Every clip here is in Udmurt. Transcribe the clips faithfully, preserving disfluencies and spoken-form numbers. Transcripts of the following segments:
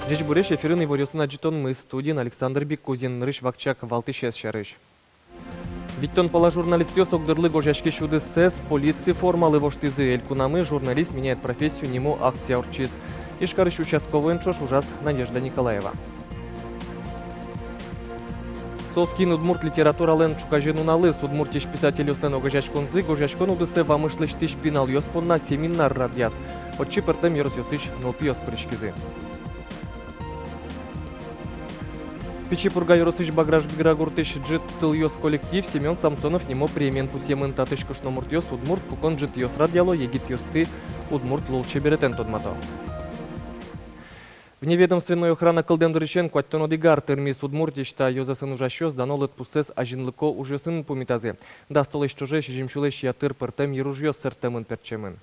Ӟечбуресь! Эфирын иворъёсын адӟытонмы, студиын Александр Бикузин. Нырысь вакчияк валтӥсез сярысь. Витьтон пала журналистъёс огдырлы гожъяськись удысэз полици формалы воштӥзы. Элькунамы «Журналист меняет профессию» нимо акция ортчиз. Ижкарысь участковойен ӵош ужаз Надежда Николаева. Соос киын удмурт литературалэн ӵуказе нуналыз. Удмуртиысь писательёслэн огазеяськонзы гожъяськон удысэ вамыш лэсьтӥсь пиналъёс понна семинар радъяз. Отчы пӧртэм ёросъёсысь нылпиос пыриськизы. Пичи Пурга ёросысь Баграш-Бигра гуртысь ӝыт тылъёс коллектив «Семён Самсонов» нимо премиен пусъемын. Татысь кышномуртъёс удмурт пукон ӝытъёс радъяло, егитъёсты удмурт лулчеберетэн тодмато. Вневедомственной охрана кылдэм дырысен куатьтон одӥг ар тырмиз. Удмуртиысь та ёзэсын ужасьёс дано лыдпуссэс азинлыко ужъёсын пумитазы. Дас толэзь ӵоже сизьым сюлэсь ятыр пӧртэм йыружъёс сэрттэмын-пертчемын.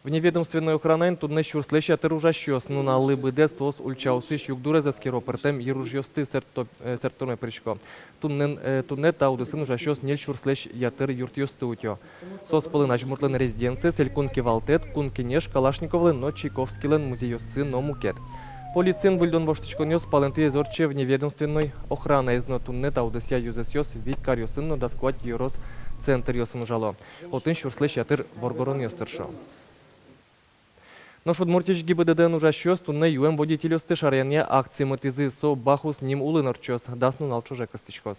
Вневедомственной охранаын туннэ сюрслэсь ятыр ужасьёс. Нуналлы быдэ соос ульчаосысь югдурез эскеро, пӧртэм йыружъёсты сэртто-, э, сэрттонэ пырисько. Туннэ, э, туннэ та удысын ужасьёс ньыль сюрслэсь ятыр юртъёсты утё. Соос пӧлын Азьмуртлэн резиденциез, Элькун кивалтэт, Кун Кенеш, Калашниковлэн но Чайковскийлэн музейёссы но мукет. Полициын выльдон-воштӥськонъёс палэнтӥ ӧз ортче вневедомственной охранаез но. Туннэ та удысъя ёзэсъёс вить каръёсын но дас куать ёрос центръёсын ужало. Отын сюрслэсь ятыр воргоронъёс тыршо. Нош Удмуртиысь ГИБДД-ын ужасьёс туннэ юэм водительёсты шараянъя акци мытӥзы. Со «Бахус» ним улын ортчоз, дас нунал ӵоже кыстӥськоз.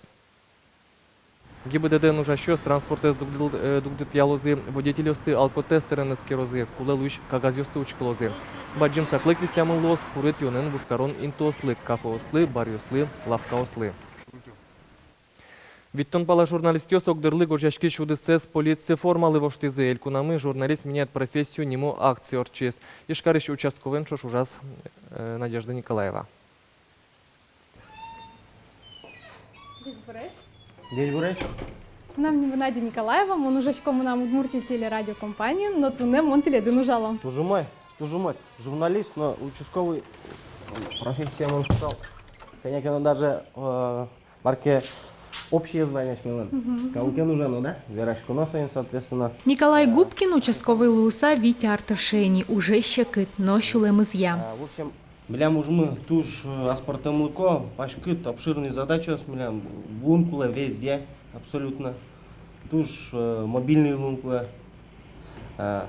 ГИБДД-ын ужасьёс транспортэз дугдыл-, э, дугдытъялозы, водительёсты алкотестэрен эскерозы, кулэ луись кагазъёсты учкылозы. Бадӟым саклык висъямын луоз курыт юонэн вузкарон интыослы, кафеослы, баръёслы, лавкаослы. Витьтон пала журналистъёс огдырлы гожъяськись удысэз полици формалы воштӥзы. Элькунамы «Журналист меняет профессию» нимо акци ортчиз. Ижкарысь участковойен ӵош ужаз, э, Надежда Николаева. Ӟечбуресь. Ӟечбуресь. Мынам нимы Надя Николаева, мон ужасько «Мынам Удмуртие» телерадиокомпаниын, но туннэ мон тӥледын ужало. Туж умой, туж умой. Журналист, но участковый профессия, мон шуысал. Кӧня ке но даже, э, мар ке общее звание асьмелэн. Мгм. Калыкен ужано, да? Вераськоно соин, соответственно. Николай Губкин участковый луыса вить ар тырше ини, ужез секыт, но сюлэмызъя. А, в общем, милям ужмы туж, э, аспӧртэмлыко, паськыт, обширный задачаос милям, луыны кулэ везде, абсолютно. Туж, э, мобильный луыны кулэ. А,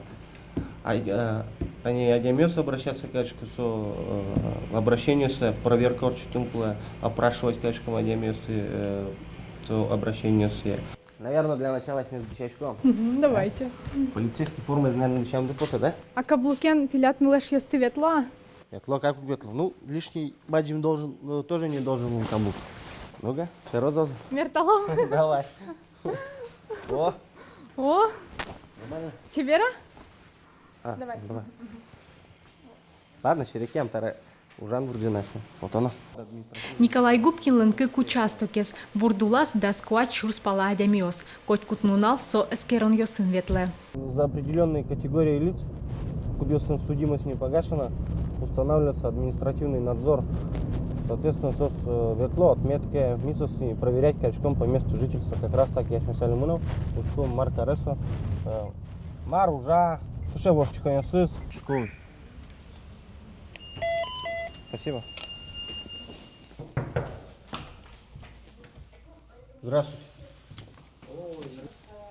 а, а, тани адямиос обращаться карисько, со, э, обращениоссэ проверка ортчытыны кулэ, опрашивать кариськом адямиосты, э, со обращениоссэ. Наверное, для начала асьмеос дӥсяськом. Мгм, давайте. Полицейский формаез, наверное, дӥсямды потэ, да? А каблукен тӥляд ныл-эшъёсты ветло-а? Ветло, как ветло. Ну, лишний бадӟым должен, ну, тоже не должен был каблук. Ну-ка, шеро зоз. Мерталом. Давай. О. О. Нормально? Чебер-а? А, давай. Давай. Ладно, серекъям, табере ужан вырӟын ачим. Вот оно. Николай Губкинлэн кык участокез. Вурд улаз дас куать сюрс пала адямиос. Котькуд нунал со эскеронъёсын ветлэ. За определённые категории лиц, кудъёслэн судимость не погашена, устанавливается административный надзор. Соответственно, соос, э, ветло, отметка, ми соосты проверять кариськом по месту жительства. Как раз таки асьмеос али мыном, учком, мар каре со, э, мар ужа, кыӵе воштӥськонъёсыз. Участковый. Спасибо. Здравствуйте.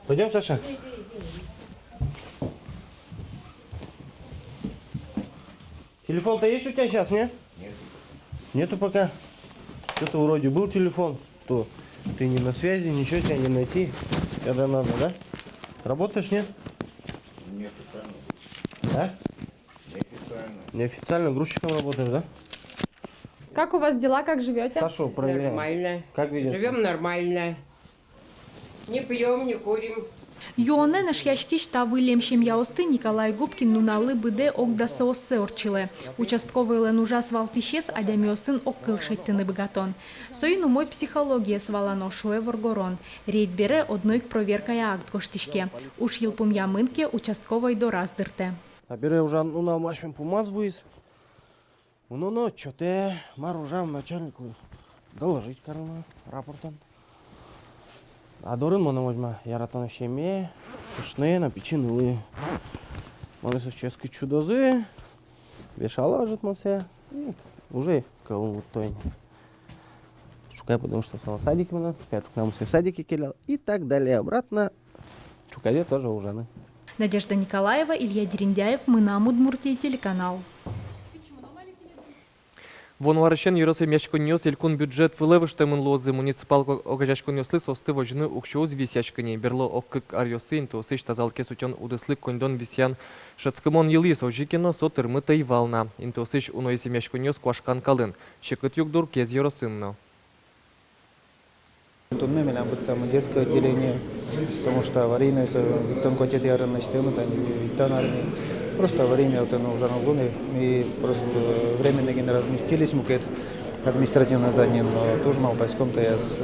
Пойдём, Саша. Телефон-то есть у тебя сейчас, нет? Нет. Нету пока. Что-то вроде был телефон, то ты не на связи, ничего тебя не найти. Когда надо, да? Работаешь, нет? Неофициально. А? Неофициально. Неофициально грузчиком работаешь, да? Как у вас дела, как живёте? Сашу проверяем. Нормально. Как ведёт себя? Живём нормально. Не пьём, не курим. Юонэн эшъяськись та выллем семьяосты Николай Губкин нуналлы быдэ ог дасооссэ ортчылэ. Участковойлэн ужаз валтӥсез — адямиосын огкыл шедьтыны быгатон. Соин умой психологиез валано, шуэ воргорон. Рейд бере одно ик проверкая акт гожтӥське. Уж йылпумъямын ке, участковой дораз дыртэ. Табере ужан нунал асьмелэн пумаз вуиз. Мыноно отчётэ, мар ужам, начальниклы доложить кароно рапортэн. А дорын монэ возьма яратоно семьяе, кышное но пичи нылы. Монэ соос ческыт сюдозы, вешало ӧжыт монсэ. Ик, уже кӧлын вуттоно. Ӵуказе, потому что со садике мынам, ӵуказе ӵукнамы садике келял. И так далее обратно. Ӵуказе тоже ужаны. Надежда Николаева, Илья Дерендяев, «Мынам Удмуртие» телеканал. Вуоно арысен ёрос эмъяськонниос элькун бюджет вылэ выжтэмын луозы. Муниципал ог-, огазеяськонъёслы соосты возьыны уксё уз висъяськы ни. Берло ог-кык аръёсы интыосысь тазалыкез утён удыслы коньдон висъян шӧдскымон йылӥз, озьы ке но со тырмыт ӧй вал на. Интыосысь уноез эмъяськонъёс куашкан калын, секыт югдур Кез ёросын но. Туннэ милям быдӟа детское отделение, потому что аварийной со витьтон куатетӥ арын лэсьтэмын, тани витьтон арын. Просто аварийной отын ужаны уг луы ни, и просто временно гинэ разместились мукет административной зданиын, но туж малпаськом, таяз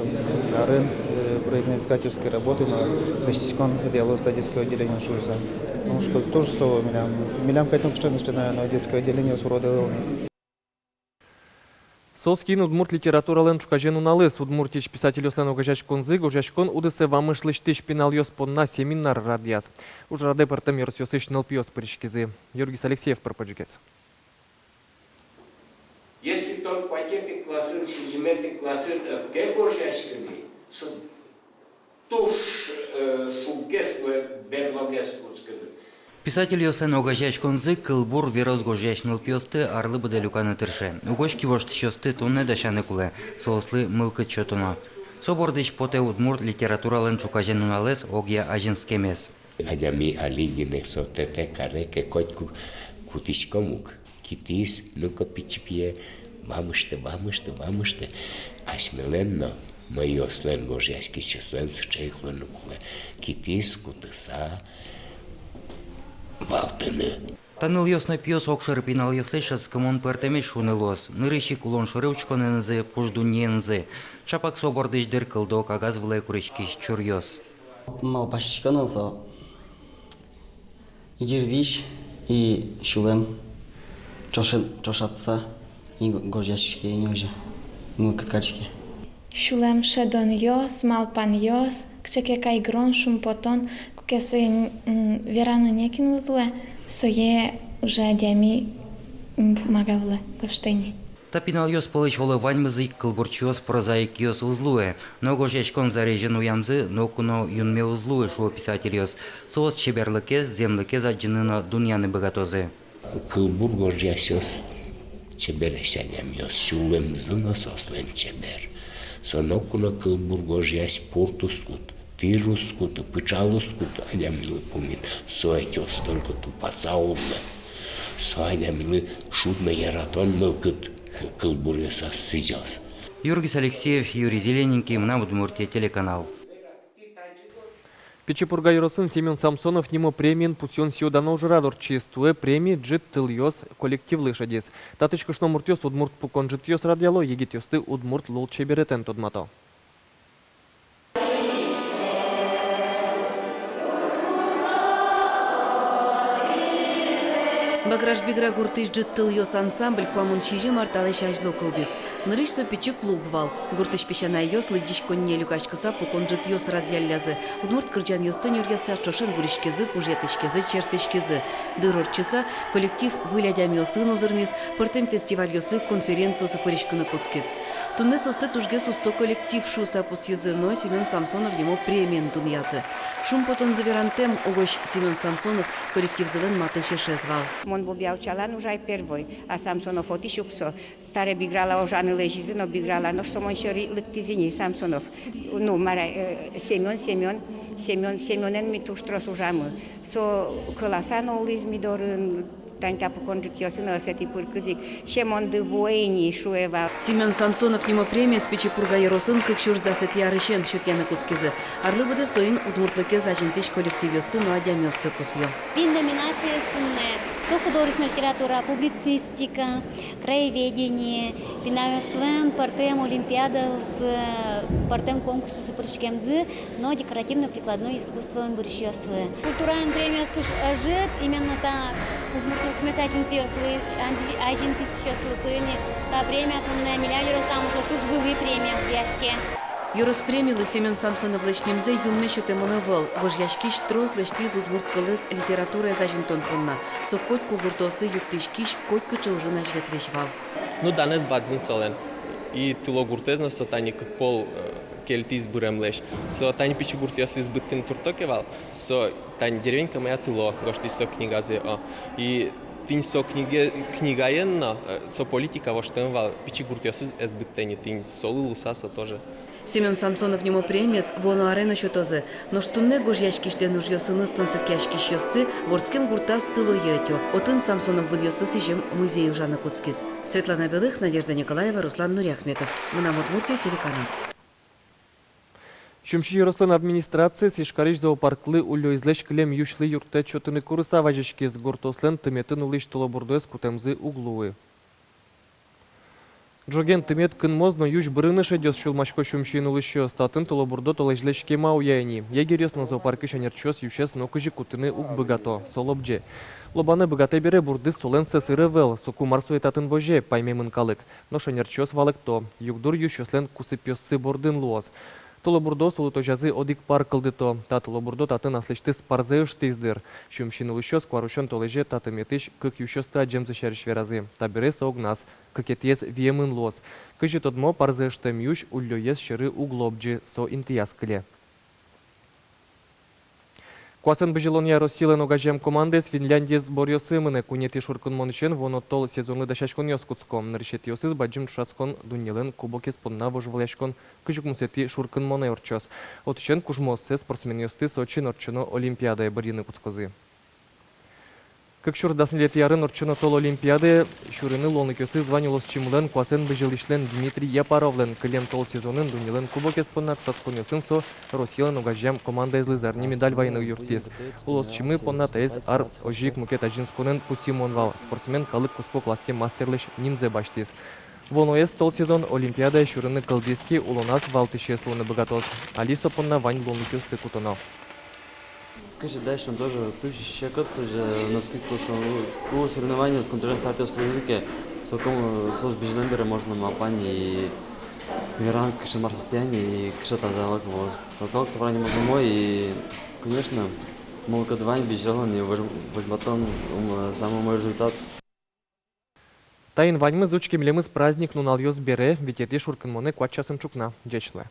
арын, э, проектно-изыскательской работаен но лэсьтӥськом, ӧдъялоз та детское отделение шуыса. Потому что туж со милям, милям кадь нокыӵе но, наверно, детское отделение со урод ӧвӧл ни. Соос киын удмурт литературалэн ӵуказе нуналыз. Удмуртиысь писательёслэн огазеяськонзы гожъяськон удысэ вамыш лэсьтӥсь пиналъёс понна семинар радъяз. Ужрадэ пӧртэм ёросъёсысь нылпиос пыриськизы. Юргис Алексеев пыр-почгес. Если тон куатетӥ классын, сизьыметӥ классын ӧд ке гожъяськы ни, со туж, э, шуггес но берлогес кутскыны. Писательёслэн огазеяськонзы кылбур, верос гожъясь нылпиосты арлы быдэ люканы тырше. Угось кивоштӥсьёсты туннэ дасяны кулэ, соослы мылкыд сётоно. Со бордысь потэ удмурт литературалэн ӵуказе нуналэз огъя азинскемез. Адями али гинэ сотэтэ каре ке, котьку кутӥськом ук. Китӥз, ну-ка, пичи пие, вамышты, вамышты, вамышты. Асьмелэн но, мӧйыослэн, гожъяськисьёслэн сыӵе ик луыны кулэ. Китӥз кутыса валтыны. Та нылъёс но пиос огшоры пиналъёслэсь шӧдскымон пӧртэмесь шуыны луоз. Нырысь ик улон шоры учконэнызы, пуш дуннеенызы. Чапак со бордысь дыр кылдо кагаз вылэ куриськись чуръёс. Малпаськоно со йырвизь и сюлэм ӵошен-, ӵошатса и го-, гожъяське ини озьы, мылкыд кариське. Сюлэм шӧдонъёс, малпанъёс, кыӵе ке кайгырон, шумпотон, куке сое, м, вераны некинлы луэ, сое уже адями, м, бумага вылэ гожтэ ини. Та пиналъёс пӧлысь оло ваньмыз ик кылбурчиос, прозаикъёс уз луэ, но гожъяськон зарезьын уямзы ноку но юнме уз луы, шуо писательёс. Соос чеберлыкез, зэмлыкез адӟыны но дунъяны быгатозы. Кылбур гожъясьёс чебересь адямиос, сюлэмзы но соослэн чебер. Со ноку но кылбур гожъясь порт уз кут, тӥр уз кут, пыӵал уз кут адямилы пумит. Со ӧтёз только тупаса уллэ. Со адямилы шуд но яратон мылкыд кылбуръёсаз сӥзёз. Юргис Алексеев, Юрий Зелененький, «Мынам Удмуртие» телеканал. Пичи Пурга ёросын Семён Самсонов нимо премиен пусъён сӥё-дано ужрад ортчиз. Туэ премия «Ӝыт тылъёс» коллективлы шедиз. Татысь кышномуртъёс удмурт пукон ӝытъёс радъяло, егитъёсты удмурт лулчеберетэн тодмато. Баграш-Бигра гуртысь «Ӝыт тылъёс» ансамбль куамын сизьым ар талэсь азьло кылдӥз. Нырысь со пичи клуб вал. Гуртысь песянайёс лыдӟиськонние люкаськыса пукон ӝытъёс радъяллязы. Удмурт кырӟанъёсты нюръяса, ӵошен вуриськизы, пужъетӥськизы, черсӥськизы. Дыр ортчыса, коллектив выль адямиосын узырмиз, пӧртэм фестивальёсы, конференциосы пыриськыны кутскиз. Туннэ соосты тужгес усто коллектив шуыса пусйизы но Семён Самсонов нимо премиен дунъязы. Шумпотонзы верантэм, угось Семён Самсонов коллективзылэн матысь эшез вал. Мон Бобья-Учалан ужай первой, а Самсонов отысь ук со. Таре Биграла ужаны лэзизы но, Биграла нош со мон сьӧры лыктӥз ини, Самсонов. Ну, мар-а, э, Семён, Семён, Семён, Семёнэн ми туж трос ужамы. Со кӧласа но улӥз ми дорын, тани та пукон ӝытъёсы но ӧсэтӥ пыркыз ик, Семёнды вуэ ини, шуэ вал. Семён Самсонов нимо премиез Пичи Пурга ёросын кык сюрс дасэтӥ арысен сётъяны кутскизы. Арлы быдэ соин удмуртлыкез азинтӥсь коллективъёсты но адямиосты пусйо. Вить номинациез туннэ: со художественная литература, публицистика, краеведение, пиналъёслэн пӧртэм олимпиадаосы, пӧртэм конкурсъёсы пыриськемзы но декоративно-прикладной искусствоын бырисьёслы. Культураын премиос туж ӧжыт, именно та удмуртлыкмес азинтӥсьёслы, азинтӥсьёслы, соин ик та премия туннэ милям ёросамы со туж вылӥ премия луиське. Ёрос премилы Семён Самсоновлэсь нимзэ юнме сётэмын ӧвӧл. Вожъяськись трос лэсьтӥз удмурт кылэз, литератураез азинтон понна. Со котьку гуртоосты юрттӥськись, котькыӵе ужын азьветлӥсь вал. Ну, данэз бадӟым солэн. И тыло гуртэз но со тани кык пол, э, кельтӥз быремлэсь. Со тани пичи гуртъёсыз быдтыны туртто ке вал, со тани «Деревенька моя тыло» гожтӥз со книгазэ, о. И тӥни со книге-, книгаен но, э, со политика воштэмын вал, пичи гуртъёсыз ӧз быдтэ ни, тӥни солы луыса со тоже. Семён Самсонов нимо премиез вуоно аре но сётозы. Нош туннэ гожъяськисьлэн ужъёсыныз тунсыкъяськисьёсты вордскем гуртаз тылое ӧтё. Отын Самсонов вынъёсты сӥзем музей ужаны кутскиз. Светлана Белых, Надежда Николаева, Руслан Нуриахметов. «Мынам Удмуртие» телеканал. Сюмси ёрослэн администрациез Ижкарысь зоопарклы уллёезлэсь кылем юсьлы юрттэт сётыны курыса вазиськиз. Гуртоослэн тыметын улӥсь тылобурдоез кутэмзы уг луы. Ӝоген тымет кынмоз но юсь бырыны шедёз, сюлмасько Сюмсиын улӥсьёс. Татын тылобурдо толэзьлэсь кема уя ини. Егерьёс но зоопаркысь ӧнерчиос юсез нокызьы кутыны уг быгато, со лобӟе. Лобаны быгатэ бере, бурдыз солэн сӧсыр ӧвӧл, соку мар сое татын возе, паймемын калык. Нош ӧнерчиос валэкто: югдур юсьёслэн кусыпъёссы бордын луоз. Тылобурдоос улытозязы одӥг пар кылдыто. Та тылобурдо татын аслэсьтыз парзэ ыштӥз, дыр. Сюмсиын улӥсьёс куарусён толэзе та тыметысь кык юсьёсты адӟемзы сярысь веразы. Табере со огназ, кыкетӥез виемын луоз. Кызьы тодмо, парзэ ыштэм юсь уллёез сьӧры уг лобӟы, со интыяз кыле. Куасэн бызьылонъя Россилэн огазеям командаез Финляндиез сборъёсы мынэ. Куинетӥ шуркынмонысен вуоно тол сезонлы дасяськонъёс кутско. Нырысетӥосыз бадӟым ӵошатскон дуннелэн кубокез понна вожвылъяськон кызь укмысетӥ шуркынмонэ ортчоз. Отысен кужмооссэ спортсменъёсты Сочиын ортчоно Олимпиадае бырйыны кутскозы. Кык сюрс дас ньылетӥ арын ортчоно тол Олимпиадае сюрыны луонлыкъёсыз вань улосчимылэн, куасэн бызьылӥсьлэн Дмитрий Япаровлэн. Кылем тол сезонын дуннелэн кубокез понна ӵошатсконъёсын со Россилэн огазеям командаезлы зарни медаль вайыны юрттӥз. Улосчимы понна таиз ар озьы ик мукет азинсконэн пусйымон вал. Спортсмен калык куспо классэ мастерлэсь нимзэ басьтӥз. Вуоноез тол сезон Олимпиадае сюрыны кылдӥз ке, улоназ валтӥсез луыны быгатоз. Али со понна вань луонлыкъёсты кутоно. Кызьы дальше, он тоже туж секыт, уже на скидку, что у соревнований, скажем, стартъёс луизы ке, сокем, э, соос бызьылэм бере можно малпан и веран, кыӵе мар состояние, и кыӵе тазалык луоз. Тазалык товра нимозы умой, и, конечно, мылкыд вань, бызьылон и возь-, возьматон, ум, самый умой результат. Таин ваньмыз. Учке милемыз праздник нуналъёс бере, витетӥ шуркынмонэ куать часын ӵукна. Ӟеч луэ.